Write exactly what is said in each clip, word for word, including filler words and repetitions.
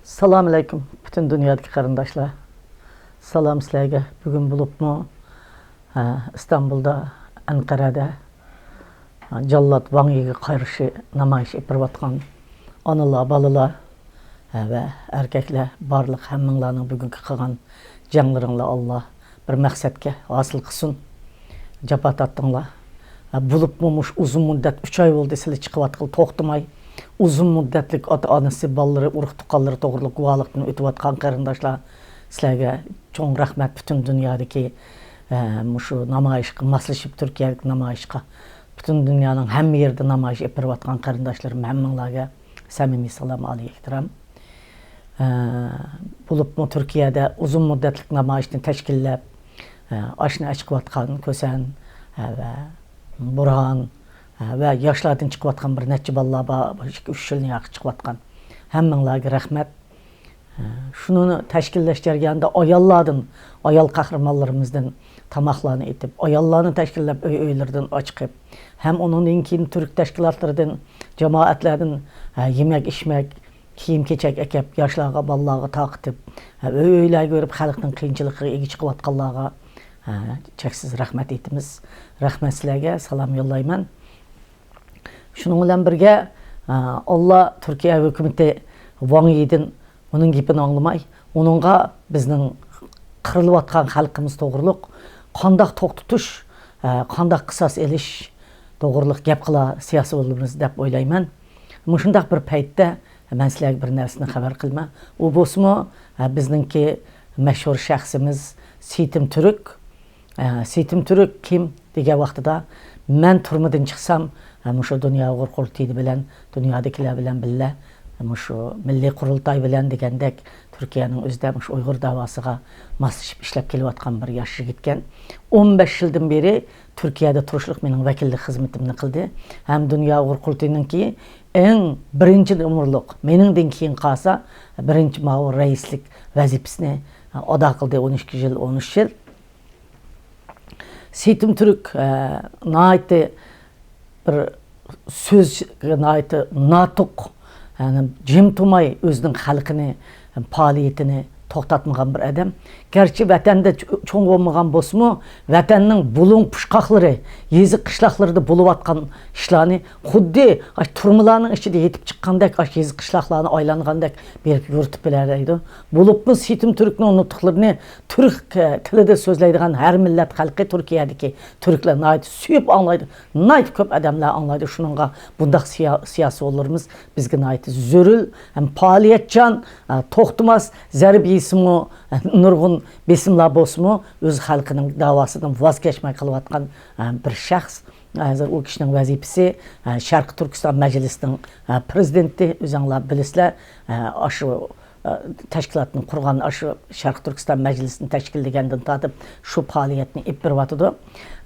سالام ئەلەيكۇم، پۈتۈن دۇنيادىكى قېرىنداشلار. سالام سىلەرگە. بۈگۈن بولۇپمۇ، ھە، ئىستانبۇلدا، ئەنقەرەدە، ھە، جاللات ۋاڭ يىگە قارشى نامايىش ئېلىپ بېرىۋاتقان ئانىلار، بالىلار، ھە، ۋە ئەركەكلەر، بارلىق ھەممىڭلارنىڭ بۈگۈنكى قىلغان جەڭلىرىڭلار، ئاللا بىر مەقسەتكە ھاسىل قىلسۇن. جاپا تارتتىڭلار. ھە، بولۇپمۇ مۇشۇ ئۇزۇن مۇددەت، ئۈچ ئاي بولدى سىلەر چىقىۋاتقىلى توختىماي. ئۇزۇن مۇددەتلىك ئاتا-ئانىسى، بالىلىرى، ئۇرۇق-تۇغقانلىرى توغرۇلۇق گۇۋاھلىقتىن ئۆتۈۋاتقان قېرىنداشلار، سىلەرگە چوڭ رەھمەت. پۈتۈن دۇنيادىكى، ھە، مۇشۇ نامايىشقا ماسلىشىپ، تۈركىيەدىكى نامايىشقا، پۈتۈن دۇنيانىڭ ھەممە يېرىدە نامايىش ئېلىپ بېرىۋاتقان قېرىنداشلىرىم، ھەممىڭلارغا سەمىمىي سالام، ئالىي ئېھتىرام. ئە، بولۇپمۇ تۈركىيەدە ئۇزۇن مۇددەتلىك نامايىشنى تەشكىللەپ، ئە، ئاشنى ئاچىقىۋاتقان كۈسەن، ئە، ۋە بۇرھان، ئە، ۋە ياشلاردىن چىقىۋاتقان بىر نەچچە بالىلار بار، بۇ ئىككى، ئۈچ يىلنى ياقى چىقىۋاتقان. ھەممىڭلارغا رەھمەت. ئە، شۇنى تەشكىللەش جەريانىدا ئاياللاردىن، ئايال قەھرىمانلىرىمىزدىن تاماقلارنى ئېتىپ، ئاياللارنى تەشكىللەپ، ئۆي-ئۆيلىرىدىن ئاچىقىپ، ھەم ئۇنىڭدىن كېيىن تۈرك تەشكىلاتلىرىدىن، جامائەتلەردىن، ئە، يېمەك-ئىچمەك، كىيىم-كېچەك ئەكەپ، ياشلارغا، بالىلارغا تارقىتىپ، ئۆي-ئۆيلەرگە بېرىپ، خەلقنىڭ قىيىنچىلىقىغا ئىگە چىقىۋاتقانلارغا، ھە، چەكسىز رەھمەت ئېيتىمىز. رەھمەت سىلەرگە، سالام يوللايمەن. شۇنىڭ بىلەن بىرگە، ھە، ئاللا تۈركىيە ھۆكۈمىتى ۋاڭ يىدىن ئۇنىڭ گېپىنى ئاڭلىماي، ئۇنىڭغا بىزنىڭ قىرىلىۋاتقان خەلقىمىز توغرۇلۇق قانداق توختىتىش، ھە، قانداق قىساس ئېلىش توغرۇلۇق گەپ قىلا سىياسىيونلىرىمىز دەپ ئويلايمەن. مۇشۇنداق بىر پەيتتە مەن سىلەرگە بىر نەرسىنى خەۋەر قىلىمەن. ئۇ بولسىمۇ، ھە، بىزنىڭكى مەشھۇر شەخسىمىز سېيتىم تۈرك. ھە، سېيتىم تۈرك كىم دېگەن ۋاقتىدا، مەن تۈرمىدىن چىقسام، ھە، مۇشۇ دۇنيا ئۇيغۇر قۇرۇلتىيى بىلەن، دۇنيادىكىلەر بىلەن بىللە، مۇشۇ مىللىي قۇرۇلتاي بىلەن دېگەندەك، تۈركىيەنىڭ ئۆزىدە مۇشۇ ئۇيغۇر داۋاسىغا ماسلىشىپ ئىشلەپ كېلىۋاتقان بىر ياش يىگىتكەن. ئون بەش يىلدىن بېرى تۈركىيەدە تۇرۇشلۇق مېنىڭ ۋەكىللىك خىزمىتىمنى قىلدى. ھەم دۇنيا ئۇيغۇر قۇرۇلتىيىنىڭكى ئەڭ بىرىنچى نومۇرلۇق، مېنىڭدىن كېيىن قالسا، بىرىنچى ماۋۇ رەئىسلىك ۋەزىپىسىنى ئاداقىلدى، ئون ئىككى يىل، ئون ئۈچ يىل. سېيتىم تۈرك، ئە، ناھايىتى بىر سۆز، ناھايىتى ناتۇق، يەنى جىم تۇرماي ئۆزىنىڭ خەلقىنى، پائالىيىتىنى توختاتمىغان بىر ئادەم. گەرچە ۋەتەندە چوڭ بولمىغان بولسىمۇ، ۋەتەننىڭ بۇلۇڭ پۇچقاقلىرى، يېزا قىشلاقلىرىدا بولۇۋاتقان ئىشلارنى خۇددى ئاشۇ تۈرمىلەرنىڭ ئىچىدە يېتىپ چىققاندەك، ئاشۇ يېزا قىشلاقلارنى ئايلانغاندەك بېرىپ يورۇتۇپ بېرەلەيدۇ. بولۇپمۇ سېيتىم تۈركنىڭ نۇتۇقلىرىنى، تۈرك، ئە، تىلىدا سۆزلەيدىغان ھەر مىللەت خەلقى، تۈركىيەدىكى تۈركلەر ناھايىتى سۆيۈپ ئاڭلايدۇ. ناھايىتى كۆپ ئادەملەر ئاڭلايدۇ. شۇنىڭغا بۇنداق سىيا-، سىياسىيونلىرىمىز بىزگە ناھايىتى زۆرۈر ھەم پائالىيەتچان، ئە، توختىماس، زەربە يېسىمۇ، ئە، نۇرغۇن بېسىملار بولسىمۇ، ئۆز خەلقىنىڭ داۋاسىدىن ۋاز كەچمەي قىلىۋاتقان، ئە، بىر شەخس. ھازىر ئۇ كىشىنىڭ ۋەزىپىسى، ئە، شەرقىي تۈركىستان مەجلىسىنىڭ، ئە، پىرېزىدېنتى، ئۆزۈڭلار بىلىسىلەر، ئە، ئاشۇ، ئە، تەشكىلاتنى قۇرغان، ئاشۇ شەرقىي تۈركىستان مەجلىسىنى تەشكىللىگەندىن تارتىپ شۇ پائالىيەتنى ئېلىپ بېرىۋاتىدۇ.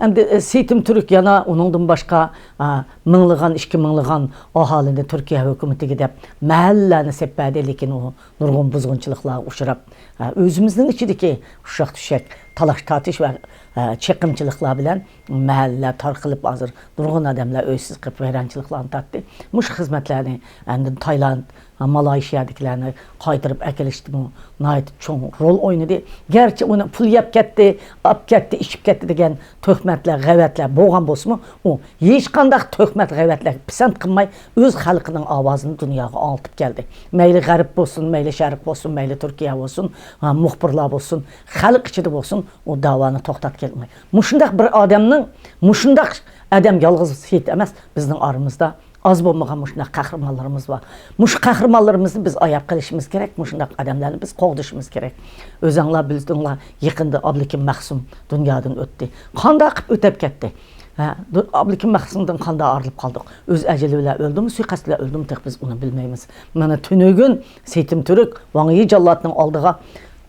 ئەمدى، ئە، سېيتىم تۈرك يەنە ئۇنىڭدىن باشقا، ئە، مىڭلىغان، ئىككى مىڭلىغان ئاھالىنى تۈركىيە ھۆكۈمىتىگە دەپ مەھەللىلەرنى سېلىپ بەردى، لېكىن ئۇ نۇرغۇن بۇزغۇنچىلىقلارغا ئۇچراپ، ئە، ئۆزىمىزنىڭ ئىچىدىكى ئۇششاق-چۈششەك تالاش-تارتىش ۋە، ئە، چېقىمچىلىقلار بىلەن مەھەللىلەر تارقىلىپ، ھازىر نۇرغۇن ئادەملەر ئۆيسىز قېلىپ، ۋەيرانچىلىقلارنى تارتتى. مۇشۇ خىزمەتلەرنى ئاندىن تايلاند، مالايشىيادىكىلەرنى قايتۇرۇپ ئەكېلىشتىمۇ ناھايىتى چوڭ رول ئوينىدى. گەرچە ئۇنى پۇل يەپ كەتتى، ئاپ كەتتى، ئىچىپ كەتتى دېگەن تۆھمەتلەر، غەۋەتلەر بولغان بولسىمۇ، ئۇ ھېچقانداق تۆھمەت، غەۋەتلەرگە پىسەنت قىلماي، ئۆز خەلقىنىڭ ئاۋازىنى دۇنياغا ئاڭلىتىپ كەلدى. مەيلى غەرب بولسۇن، مەيلى شەرق بولسۇن، مەيلى تۈركىيە بولسۇن، ھە، مۇخبىرلار بولسۇن، خەلق ئىچىدە بولسۇن، ئۇ داۋانى توختاتقىلى بولمايدۇ. مۇشۇنداق بىر ئادەمنىڭ، مۇشۇنداق ئادەم يالغۇز سېيىت ئەمەس، بىزنىڭ ئارىمىزدا ئاز بولمىغان مۇشۇنداق قەھرىمانلىرىمىز بار. مۇشۇ قەھرىمانلىرىمىزنى بىز ئاياپ قېلىشىمىز كېرەك، مۇشۇنداق ئادەملەرنى بىز قوغدىشىمىز كېرەك. ئۆزۈڭلار بىلدىڭلار، يېقىندا ئابلىكىم مەخسۇم دۇنيادىن ئۆتتى. قانداق قىلىپ ئۆتۈپ كەتتى؟ ھە، دۇ-، ئابلىكىم مەخسۇمدىن قانداق ئايرىلىپ قالدۇق؟ ئۆز ئەجىلى بىلەن ئۆلدىمۇ، سۇيىقەست بىلەن ئۆلدىمۇ، تېخى بىز ئۇنى بىلمەيمىز. مانا تۈنۈگۈن سېيىتىم تۈرك ۋاڭ يى جاللاتنىڭ ئالدىغا،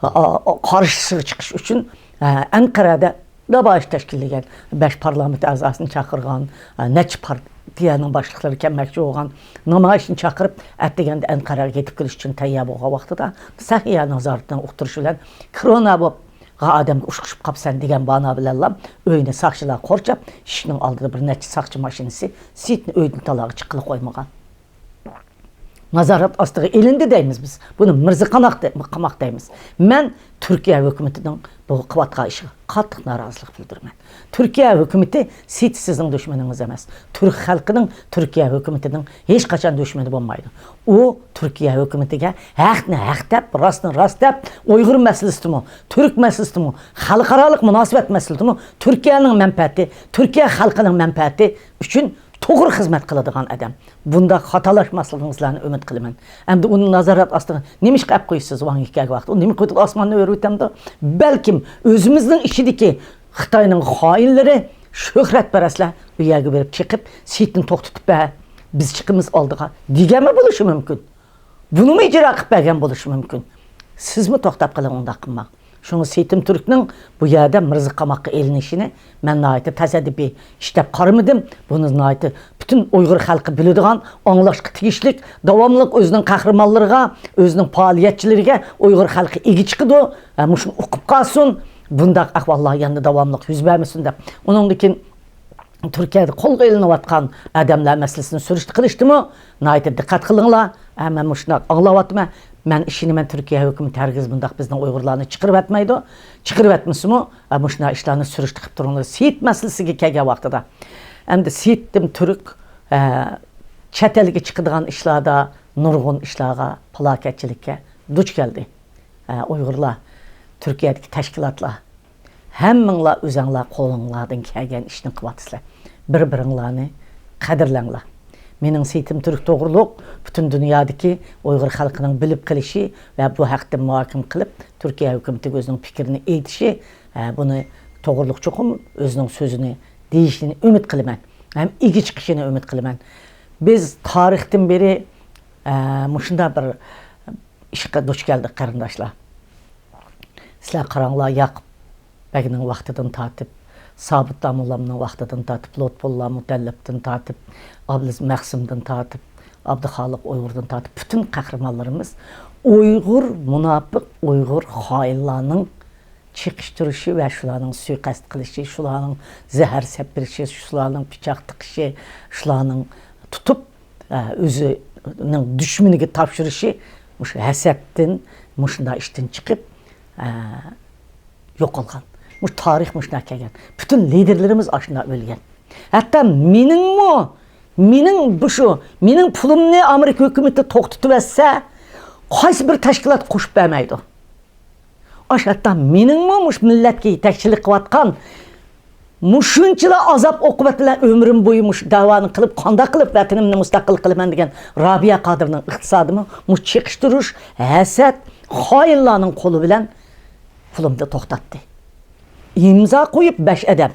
ئا، ئا، قارشىسىغا چىقىش ئۈچۈن، ئە، ئەنقەرەدە نامايىش تەشكىللىگەن، بەش پارلامېنت ئەزاسىنى چاقىرغان، ئە، نەچچە پارتىيەنىڭ باشلىقلىرى كەلمەكچى بولغان، نامايىشنى چاقىرىپ، ئەتىگەندە ئەنقەرەگە يېتىپ كېلىش ئۈچۈن تەييار بولغان ۋاقتىدا، سەھىيە نازارىتىنىڭ ئۇقتۇرۇشى بىلەن، كورونا بولۇپ، ئادەمگە ئۇچرىشىپ قاپسەن دېگەن بانا بىلەنلا ئۆينى ساقچىلار قورشاپ، ئىشىكنىڭ ئالدىدا بىر نەچچە ساقچى ماشىنىسى سېيىتنى ئۆيدىن تالاغا چىققىلى قويمىغان. نازارەت ئاستىغا ئېلىندى دەيمىز بىز. بۇنى مىرزا قاماق دە-، قاماق دەيمىز. مەن تۈركىيە ھۆكۈمىتىنىڭ بۇ قىلىۋاتقان ئىشىغا قاتتىق نارازىلىق بىلدۈرىمەن. تۈركىيە ھۆكۈمىتى سىتى سىزنىڭ دۈشمىنىڭىز ئەمەس. تۈرك خەلقىنىڭ تۈركىيە ھۆكۈمىتىنىڭ ھېچقاچان دۈشمىنى بولمايدۇ. ئۇ تۈركىيە ھۆكۈمىتىگە ھەقنى ھەق دەپ، راستنى راست دەپ، ئۇيغۇر مەسىلىسىدىمۇ، تۈرك مەسىلىسىدىمۇ، خەلقئارالىق مۇناسىۋەت مەسىلىسىدىمۇ تۈركىيەنىڭ مەنپەئەتى، تۈركىيە خەلقىنىڭ مەنپەئەتى ئۈچۈن توغرا خىزمەت قىلىدىغان ئادەم. بۇنداق خاتالاشماسلىقىڭىزلارنى ئۈمىد قىلىمەن. ئەمدى ئۇنى نازارەت ئاستىغا نېمىشقا ئەپ قويىسىز ۋاڭ يىكەگە ۋاقىت؟ ئۇ نېمە قىلىپ ئاسماننى ئۆرۈۋېتەمدۇ؟ بەلكىم ئۆزىمىزنىڭ ئىچىدىكى خىتاينىڭ خائىنلىرى، شۆھرەتپەرەسلەر ئۇ يەرگە بېرىپ چېقىپ، سېيىتنى توختىتىپ بەر، بىز چىقىمىز ئالدىغا دېگەنمۇ بولۇشى مۇمكىن. بۇنىمۇ ئىجرا قىلىپ بەرگەن بولۇشى مۇمكىن. سىزمۇ توختاپ قېلىڭ، ئۇنداق قىلماڭ. شۇڭا سېيىتىم تۈركنىڭ بۇ يەردە مىرزا قاماققا ئېلىنىشىنى مەن ناھايىتى تاسادىپىي ئىش دەپ قارىمىدىم. بۇنى ناھايىتى پۈتۈن ئۇيغۇر خەلقى بىلىدىغان، ئاڭلاشقا تېگىشلىك، داۋاملىق ئۆزىنىڭ قەھرىمانلىرىغا، ئۆزىنىڭ پائالىيەتچىلىرىگە ئۇيغۇر خەلقى ئىگە چىقىدۇ. ھە، مۇشۇنى ئۇقۇپ قالسۇن، بۇنداق ئەھۋاللار يەنە داۋاملىق يۈز بەرمىسۇن دەپ. ئۇنىڭدىن كېيىن تۈركىيەدە قولغا ئېلىنىۋاتقان ئادەملەر مەسىلىسىنى سۈرۈشتە قىلىشتىمۇ ناھايىتى دىققەت قىلىڭلار. ھە، مەن مۇشۇنداق ئاڭلاۋاتىمەن. مەن ئىشىنىمەن، تۈركىيە ھۆكۈمىتى ھەرگىز بۇنداق بىزنىڭ ئۇيغۇرلارنى چىقىرىۋەتمەيدۇ. چىقىرىۋەتمىسىمۇ، ھە، مۇشۇنداق ئىشلارنى سۈرۈشتە قىلىپ تۇرۇڭلار. سېيىت مەسىلىسىگە كەلگەن ۋاقتىدا، ئەمدى سېيىتىم تۈرك، ھە، چەت ئەلگە چىقىدىغان ئىشلاردا نۇرغۇن ئىشلارغا، پالاكەتچىلىككە دۇچ كەلدى. ھە، ئۇيغۇرلار، تۈركىيەدىكى تەشكىلاتلار، ھەممىڭلار ئۆزەڭلار قولۇڭلاردىن كەلگەن ئىشنى قىلىۋاتىسىلەر. بىر-بىرىڭلارنى قەدىرلەڭلار. مېنىڭ سېيىتىم تۈرك توغرۇلۇق پۈتۈن دۇنيادىكى ئۇيغۇر خەلقىنىڭ بىلىپ قېلىشى ۋە بۇ ھەقتە مۇھاكىمە قىلىپ، تۈركىيە ھۆكۈمىتىگە ئۆزىنىڭ پىكرىنى ئېيتىشى، ھە، بۇنى توغرۇلۇق چوقۇم ئۆزىنىڭ سۆزىنى دېيىشىنى ئۈمىد قىلىمەن. ھەم ئىگە چىقىشىنى ئۈمىد قىلىمەن. بىز تارىختىن بېرى، ھە، مۇشۇنداق بىر ئىشقا دۇچ كەلدۇق، قېرىنداشلار. سىلەر قاراڭلار، ياقۇپ بەگنىڭ ۋاقتىدىن تارتىپ، سابىت داموللامنىڭ ۋاقتىدىن تارتىپ، لۇتپۇللا مۇتەللىپتىن تارتىپ، ئابلىز مەخسۇمدىن تارتىپ، ئابدۇخالىق ئۇيغۇردىن تارتىپ، پۈتۈن قەھرىمانلىرىمىز ئۇيغۇر مۇناپىق، ئۇيغۇر خائىنلارنىڭ چېقىشتۇرۇشى ۋە شۇلارنىڭ سۇيىقەست قىلىشى، شۇلارنىڭ زەھەر سەپىرىشى، شۇلارنىڭ پىچاق تىقىشى، شۇلارنىڭ تۇتۇپ، ئە، ئۆزىنىڭ دۈشمىنىگە تاپشۇرۇشى مۇشۇ ھەسەتتىن، مۇشۇنداق ئىشتىن چىقىپ، ئە، يوقالغان. مۇشۇ تارىخ مۇشۇنداق كەلگەن. پۈتۈن لىدېرلىرىمىز ئاشۇنداق ئۆلگەن. ھەتتا مېنىڭمۇ، مېنىڭ بۇ شۇ، مېنىڭ پۇلۇمنى ئامېرىكا ھۆكۈمىتى توختىتىۋەتسە، قايسى بىر تەشكىلات قوشۇپ بەرمەيدۇ. ئاشۇ ھەتتا مېنىڭمۇ مۇشۇ مىللەتكە يېتەكچىلىك قىلىۋاتقان، مۇشۇنچىلا ئازاب ئوقۇبەت بىلەن ئۆمرۈم بويى مۇشۇ دەۋانى قىلىپ، قانداق قىلىپ ۋەتىنىمنى مۇستەقىل قىلىمەن دېگەن رابىيە قادىرنىڭ ئىقتىسادىمۇ مۇشۇ چېقىشتۇرۇش، ھەسەت، خائىنلارنىڭ قولى بىلەن پۇلۇمنى توختاتتى. ئىمزا قويۇپ بەش ئادەم.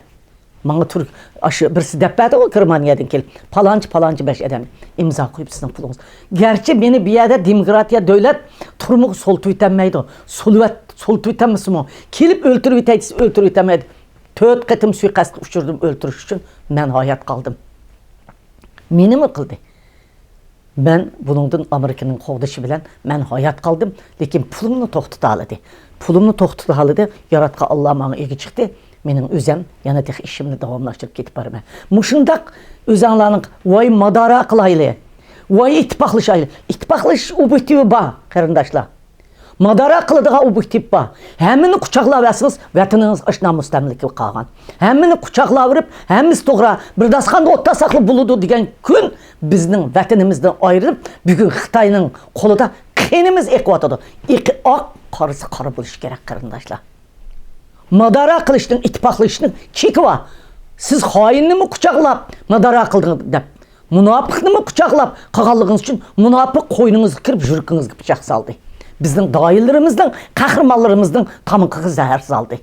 ماڭا تۈرك، ئاشۇ بىرسى دەپ بەردىغۇ گېرمانىيەدىن كېلىپ، پالانچى، پالانچى بەش ئادەم ئىمزا قويۇپ سىزنىڭ پۇلىڭىز. گەرچە مېنى بۇ يەردە دېموكراتىيە دۆلەت تۈرمىگە سولىتىۋېتەلمەيدۇ. سولىۋەت-، سولىتىۋېتەلمىسىمۇ، كېلىپ ئۆلتۈرۈۋېتەي دېسە ئۆلتۈرۈۋېتەلمەيدۇ. تۆت قېتىم سۇيىقەستكە ئۇچرىدىم، ئۆلتۈرۈش ئۈچۈن مەن ھايات قالدىم. مېنىمۇ قىلدى. مەن بۇنىڭدىن ئامېرىكىنىڭ قوغدىشى بىلەن مەن ھايات قالدىم، لېكىن پۇلۇمنى توختىتالىدى. پۇلۇمنى توختىتالىدى، ياراتقان ئاللا ماڭا ئىگە چىقتى. مېنىڭ ئۆزەم يەنە تېخى ئىشىمنى داۋاملاشتۇرۇپ كېتىپ بارىمەن. مۇشۇنداق ئۆزەڭلارنىڭ ۋاي مادارا قىلايلى، ۋاي ئىتتىپاقلىشايلى. ئىتتىپاقلىشىش ئوبيېكتىۋى بار، قېرىنداشلار. مادارا قىلىدىغان ئوبيېكتىپ بار. ھەممىنى قۇچاقلاۋەرسىڭىز، ۋەتىنىڭىز ئاشۇنداق مۇستەملىكىگە قالغان. ھەممىنى قۇچاقلاۋېرىپ، ھەممىسى توغرا، بىر داستىخاندا ئولتۇرساقلا بولىدۇ دېگەن كۈن بىزنىڭ ۋەتىنىمىزدىن ئايرىلىپ، بۈگۈن خىتاينىڭ قولىدا قېنىمىز ئېقىۋاتىدۇ. ئېقى ئاق، قارىسى قارا بولۇشى كېرەك، قېرىنداشلار. مادارا قىلىشنىڭ، ئىتتىپاقلىشىشنىڭ چېكى بار. سىز خائىننىمۇ قۇچاقلاپ، مادارا قىلدىڭىز دەپ، مۇناپىقنىمۇ قۇچاقلاپ قالغانلىقىڭىز ئۈچۈن مۇناپىق قوينىڭىزغا كىرىپ يۈرىكىڭىزگە پىچاق سالدى. بىزنىڭ دائىرىلىرىمىزنىڭ، قەھرىمانلىرىمىزنىڭ تامىقىغا زەھەر سالدى.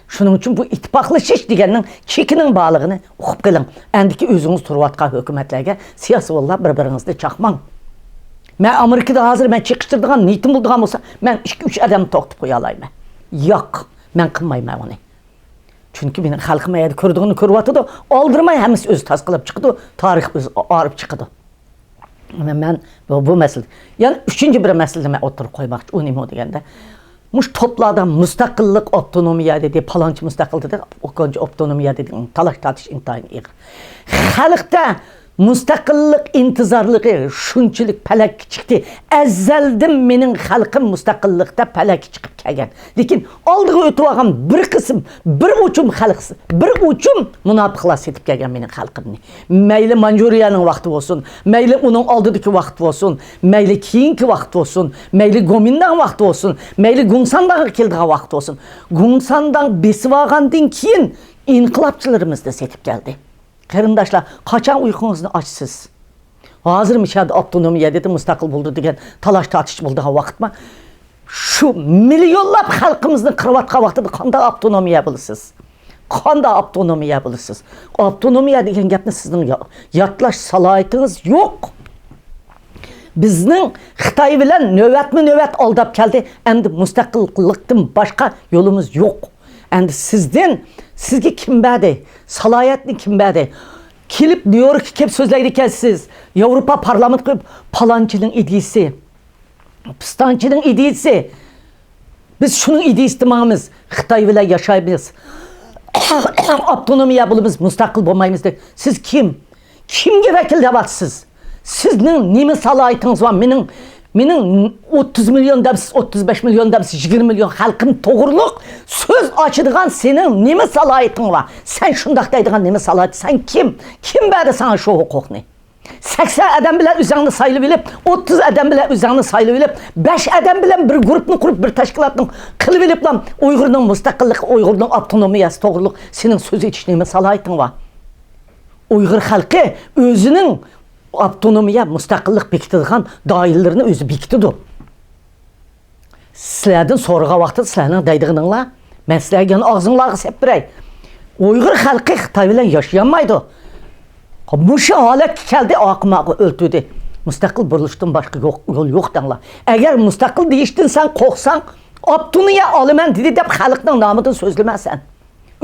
شۇنىڭ ئۈچۈن بۇ ئىتتىپاقلىشىش دېگەننىڭ چېكىنىڭ بارلىقىنى ئۇقۇپ قېلىڭ. ئەندىكى ئۆزىڭىز تۇرۇۋاتقان ھۆكۈمەتلەرگە سىياسىيونلار بىر-بىرىڭىزنى چاقماڭ. مەن ئامېرىكىدا ھازىر مەن چېقىشتۇرىدىغان نىيىتىم بولىدىغان بولسا، مەن ئىككى-ئۈچ ئادەمنى توختىتىپ قويالايمەن. ياق، مەن قىلمايمەن ئۇنى. چۈنكى مېنىڭ خەلقىم ئەيەردە كۆرىدىغىنىنى كۆرۈۋاتىدۇ. ئالدىرىماي ھەممىسى ئۆزى تاسقىلاپ چىقىدۇ، تارىخ ئۆزى ئاغرىپ چىقىدۇ. مەن، مەن بۇ، بۇ مەسىلە. يەنە ئۈچىنچى بىر مەسىلىنى مەن ئوتتۇرىغا قويماقچى. ئۇ نېمە دېگەندە، مۇشۇ توپلاردا مۇستەقىللىق، ئاپتونومىيە دېدى، پالانچى مۇستەقىل دېدى، ئوكونچى ئاپتونومىيە دېدى، تالاش تارتىش ئىنتايىن ئېغىر. خەلقتە مۇستەقىللىق ئىنتىزارلىقى شۇنچىلىك پەلەككە چىقتى. ئەزەلدىن مېنىڭ خەلقىم مۇستەقىللىق دەپ پەلەككە چىقىپ كەلگەن. لېكىن ئالدىغا ئۆتۈۋالغان بىر قىسىم، بىر ئوچۇم خەلق، بىر ئوچۇم مۇناپىقلار سېتىپ كەلگەن مېنىڭ خەلقىمنى. مەيلى مانجۇرىيەنىڭ ۋاقتى بولسۇن، مەيلى ئۇنىڭ ئالدىدىكى ۋاقىت بولسۇن، مەيلى كېيىنكى ۋاقىت بولسۇن، مەيلى گومىنداڭ ۋاقتى بولسۇن، مەيلى گۇڭسانداڭغا كېلىدىغان ۋاقىت بولسۇن، گۇڭسانداڭ بېسىۋالغاندىن كېيىن ئىنقىلابچىلىرىمىزنى سېتىپ كەلدى. قېرىنداشلار، قاچان ئۇيقۇڭىزنى ئاچىسىز؟ ھازىر مۇشۇ يەردە ئاپتونومىيە دېدى، مۇستەقىل بولدى دېگەن تالاش تارتىش بولىدىغان ۋاقىتمۇ؟ شۇ مىليونلاپ خەلقىمىزنى قىرىۋاتقان ۋاقتىدا قانداق ئاپتونومىيە بولىسىز؟ قانداق ئاپتونومىيە بولىسىز؟ ئاپتونومىيە دېگەن گەپنى سىزنىڭ يا-، يادلاش سالاھىيىتىڭىز يوق. بىزنىڭ خىتاي بىلەن نۆۋەتمۇ نۆۋەت ئالداپ كەلدى. ئەمدى مۇستەقىللىقتىن باشقا يولىمىز يوق. ئەمدى سىزدىن، سىزگە كىم بەردى؟ سالاھىيەتنى كىم بەردى؟ كېلىپ نيۇ يوركقا كېلىپ سۆزلەيدىكەنسىز. ياۋروپا پارلامېنتقا كىرىپ پالانچىنىڭ ئىدىيىسى، پىستانچىنىڭ ئىدىيىسى. بىز شۇنىڭ ئىدىيىسىدە ماڭىمىز. خىتاي بىلەن ياشايمىز. ئاپتونومىيە بولىمىز، مۇستەقىل بولمايمىز دەپ. سىز كىم؟ كىمگە ۋەكىل دەۋاتىسىز؟ سىزنىڭ نېمە سالاھىيىتىڭىز بار؟ مېنىڭ، مېنىڭ ئوتتۇز مىليون دەمسىز، ئوتتۇز بەش مىليون دەمسىز، يىگىرمە مىليون خەلقىم توغرۇلۇق سۆز ئاچىدىغان سېنىڭ نېمە سالاھىيىتىڭ بار؟ سەن شۇنداق دەيدىغان نېمە سالاھىيىتى؟ سەن كىم؟ كىم بەردى ساڭا شۇ ھوقۇقنى؟ سەكسەن ئادەم بىلەن ئۆزۈڭنى سايلىۋېلىپ، ئوتتۇز ئادەم بىلەن ئۆزۈڭنى سايلىۋېلىپ، بەش ئادەم بىلەن بىر گۇرۇپنى قۇرۇپ، بىر تەشكىلاتنى قىلىۋېلىپلا ئۇيغۇرنىڭ مۇستەقىللىقى، ئۇيغۇرنىڭ ئاپتونومىيەسى توغرۇلۇق سېنىڭ سۆز ئېچىش نېمە سالاھىيىتىڭ بار؟ ئۇيغۇر خەلقى ئۆزىنىڭ ئاپتونومىيە، مۇستەقىللىق بېكىتىدىغان دائىرىلىرىنى ئۆزى بېكىتىدۇ. سىلەردىن سورىغان ۋاقتىدا سىلەرنىڭ دەيدىغىنىڭلار، مەن سىلەرگە يەنە ئاغزىڭلارغا سېلىپ بېرەي. ئۇيغۇر خەلقى خىتاي بىلەن ياشىيالمايدۇ. مۇشۇ ھالەتكە كەلدى، ئاقىماقى ئۆلتۈردى. مۇستەقىل بولۇشتىن باشقا يوق، يول يوق دەڭلار. ئەگەر مۇستەقىل دېيىشتىن سەن قورقساڭ، ئاپتونومىيە ئالىمەن دېدى دەپ خەلقنىڭ نامىدىن سۆزلىمە سەن.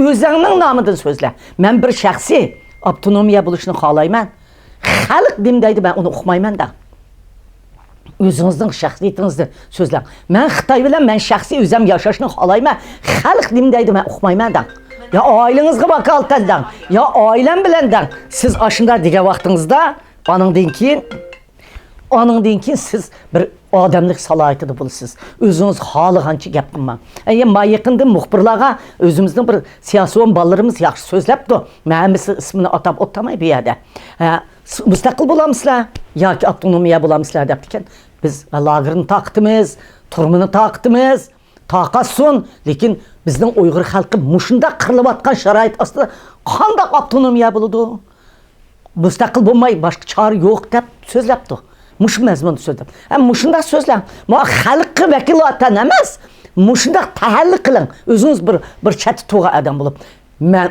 ئۆزۈڭنىڭ نامىدىن سۆزلە. مەن بىر شەخسىي ئاپتونومىيە بولۇشنى خالايمەن. خەلق نېمە دەيدۇ، مەن ئۇنى ئۇقمايمەن دەڭ. ئۆزىڭىزنىڭ شەخسىيىتىڭىزدىن سۆزلەڭ. مەن خىتاي بىلەن مەن شەخسىي ئۆزۈم ياشاشنى خالايمەن. خەلق نېمە دەيدۇ، مەن ئۇقمايمەن دەڭ. يا ئائىلىڭىزگە ۋاكالىتەن دەڭ، يا ئائىلەم بىلەن دەڭ. سىز ئاشۇنداق دېگەن ۋاقتىڭىزدا، ئانىڭدىن كېيىن، ئانىڭدىن كېيىن سىز بىر ئادەملىك سالاھىيىتىدە بولىسىز. ئۆزىڭىز خالىغانچە گەپ قىلماڭ. ئەي، ما يېقىندىن مۇخبىرلارغا ئۆزىمىزنىڭ بىر سىياسىيون بالىلىرىمىز ياخشى سۆزلەپتۇ. مەن ھەممىسى ئىسمىنى ئاتاپ ئولتۇرماي بۇ يەردە. ھە، س-، مۇستەقىل بولامسىلەر ياكى ئاپتونومىيە بولامسىلەر دەپتىكەن. بىز لاگېرنى تارقىتىمىز، تۈرمىنى تارقىتىمىز، تارقاتسۇن. لېكىن بىزنىڭ ئۇيغۇر خەلقى مۇشۇنداق قىرىلىۋاتقان شارائىت ئاستىدا قانداق ئاپتونومىيە بولىدۇ؟ مۇستەقىل بولماي باشقا چارە يوق دەپ سۆزلەپتۇ. مۇشۇ مەزمۇندا سۆزلەپ. ھە، مۇشۇنداق سۆزلەڭ. ما خەلققە ۋەكىلاتەن ئەمەس، مۇشۇنداق تەھەللە قىلىڭ. ئۆزىڭىز بىر، بىر چەتتە تۇرغان ئادەم بولۇپ، مەن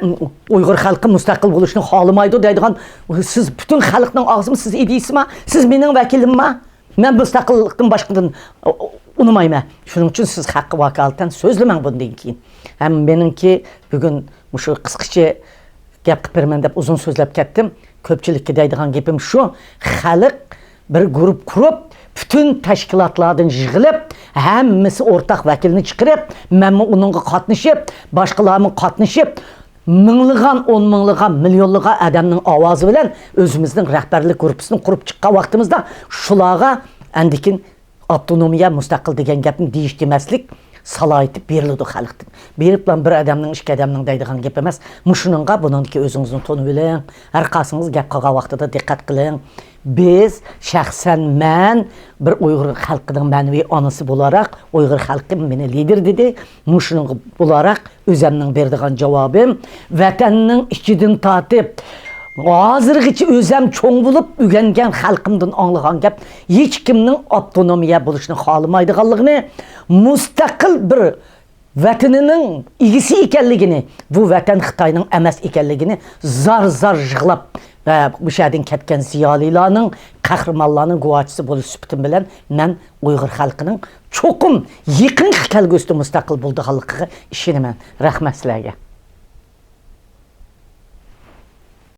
ئۇيغۇر خەلقى مۇستەقىل بولۇشنى خالىمايدۇ دەيدىغان، سىز پۈتۈن خەلقنىڭ ئاغزىمۇ سىز ئىدىيىسىما؟ سىز مېنىڭ ۋەكىلىمما؟ مەن مۇستەقىللىقتىن باشقىدىن ئۇنىمايمەن. شۇنىڭ ئۈچۈن سىز خەققە ۋاكالىتەن سۆزلىمەڭ بۇندىن كېيىن. ھەم مېنىڭكى بۈگۈن مۇشۇ قىسقىچە گەپ قىلىپ بېرىمەن دەپ ئۇزۇن سۆزلەپ كەتتىم. كۆپچىلىككە دەيدىغان گېپىم شۇ، خەلق بىر گۇرۇپ قۇرۇپ، پۈتۈن تەشكىلاتلاردىن يىغىلىپ، ھەممىسى ئورتاق ۋەكىلنى چىقىرىپ، مەنمۇ ئۇنىڭغا قاتنىشىپ، باشقىلارمۇ قاتنىشىپ، مىڭلىغان، ئون مىڭلىغان، مىليونلىغان ئادەمنىڭ ئاۋازى بىلەن ئۆزىمىزنىڭ رەھبەرلىك گۇرۇپپىسىنى قۇرۇپ چىققان ۋاقتىمىزدا شۇلارغا ئاندىكىن ئاپتونومىيە، مۇستەقىل دېگەن گەپنى دېيىش دېمەسلىك سالاھىيىتى بېرىلىدۇ خەلقتىن. بېرىپلا بىر ئادەمنىڭ، ئىككى ئادەمنىڭ دەيدىغان گېپى ئەمەس. مۇشۇنىڭغا، بۇنىڭدىكى ئۆزىڭىزنى تونۇۋېلىڭ. ھەر قايسىڭىز گەپ قىلغان ۋاقتىدا دىققەت قىلىڭ. بىز، شەخسەن مەن بىر ئۇيغۇر خەلقىنىڭ مەنىۋى ئانىسى بولاراق، ئۇيغۇر خەلقى مېنى لىدېر دېدى. مۇشۇنىڭغا بولاراق ئۆزەمنىڭ بېرىدىغان جاۋابىم، ۋەتەننىڭ ئىچىدىن تارتىپ، ھازىرغىچە ئۆزەم چوڭ بولۇپ ئۆگەنگەن خەلقىمدىن ئاڭلىغان گەپ، ھېچكىمنىڭ ئاپتونومىيە بولۇشنى خالىمايدىغانلىقىنى، مۇستەقىل بىر ۋەتىنىنىڭ ئىگىسى ئىكەنلىكىنى، بۇ ۋەتەن خىتاينىڭ ئەمەس ئىكەنلىكىنى زار-زار يىغلاپ، ۋە مۇشۇ يەردىن كەتكەن زىيالىيلارنىڭ، قەھرىمانلارنىڭ گۇۋاھچىسى بولۇش سۈپىتىم بىلەن مەن ئۇيغۇر خەلقىنىڭ چوقۇم يېقىنقى كەلگۈسىدە مۇستەقىل بولىدىغانلىقىغا ئىشىنىمەن. رەھمەت سىلەرگە.